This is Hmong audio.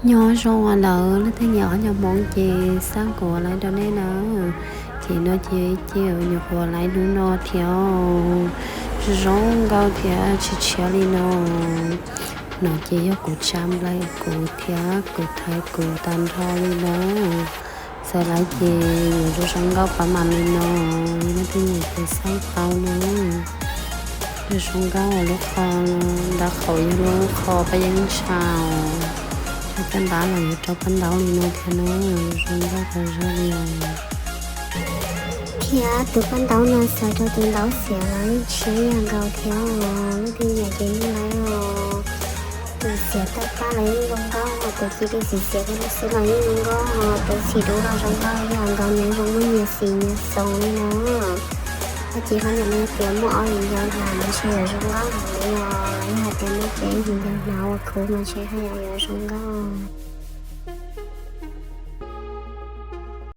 Nyob zoo ua lawm leej twg nyiam qhov nyob Hmoob ces xab kuv ua laiv rau nej na. Ces no ces cia nyuam qhuav laiv lub no thiab. Zoo zoo nkauj thiab tshiab tshiab li no. No ces yog kuv tsa nplaig kuv thiab kuv thaiv kuv tag nrho li na. Txawm laiv ces yuav zoo zoo nkauj pab mam li no. Leej twg nyiam ces xab tau na. Zoo zoo nkauj lub qhov ntawm qhov yog lub qhov paj yeeb ntsha. Cov paj ntaub los yuav rau paj ntaub li no thiab na. Zoo nkauj tas zog li os. Thiab tus paj ntaub no xaws rau tus ntaub xiav los yeej tshiab yam nkaus thiab os. Leej twg nyiam ces yeej laiv os. Tus xiav tawj paj los yeej zoo nkauj, tus ci li xim xiav kiag xwb los yeej zoo nkauj, tus txhim dub los zoo nkauj yam nkaus, nws zoo muaj nyias xim nyias xoo li no. Tag kis qhov ntawm no tias muaj ob viv ncaus hnav mas ntshe yuav zoo nkauj heev li os. Yog hais tias muaj peb viv ncaus hnav uas khuv mas ntshe haj yam yuav zoo nkauj.